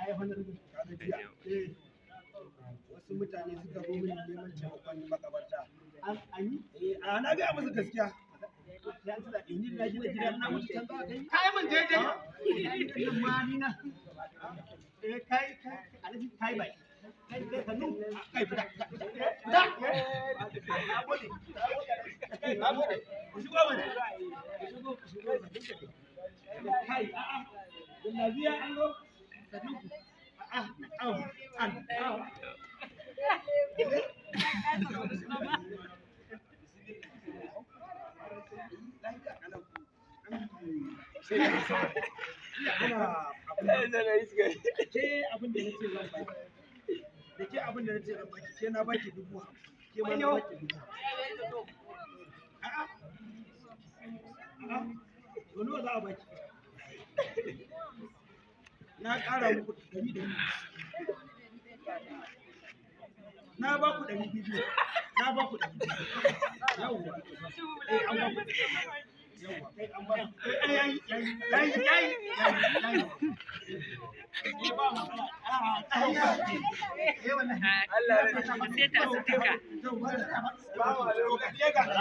Ai honorable, Kaga jiya eh, wasu mutane suka zo mini neman taimakon makabarta. an yi Eh, a na gaya musu gaskiya. sai an ci zaɓe. Ni na gina gida na mutu can za a kai. Kai mun daidai. Nan ma ni na. Eh, kai kai alhaji kai bai. Kai kai sannu. Kai fita, fita, fita. Na gode. Na gode. Ku shigo mana. Ku shigo, ku shigo. Kai a'a. Lafiya an zo. Sannu ku. A'a, na'am, an, na'am. Lafiya kalau. Ana abin da ke abin da nace zan baki. Da ke abin da nace zan baki, ke na baki 50,000. Ke ma na baki 50,000. A'a. A'a. To nawa za a baki? Na ƙara muku 100. Na ba ku 200. Na ba ku 200. Yawwa. Eh, an ba ku. Yawwa, kai an ba ku. Eh, yayi, yayi, yayi, yayi, yayi. Eh, ba matsala. A'a, eh, wallahi. Sai ta su duka. Salamu alaikum. Kai kai ku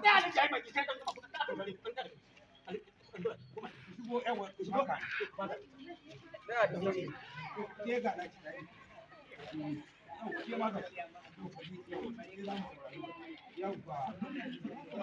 da alhaji ai baki kai kai. Shigo, yawa, shigo. Ke ga naki. Yawwa, ke ma ga. Yawwa. Yawwa.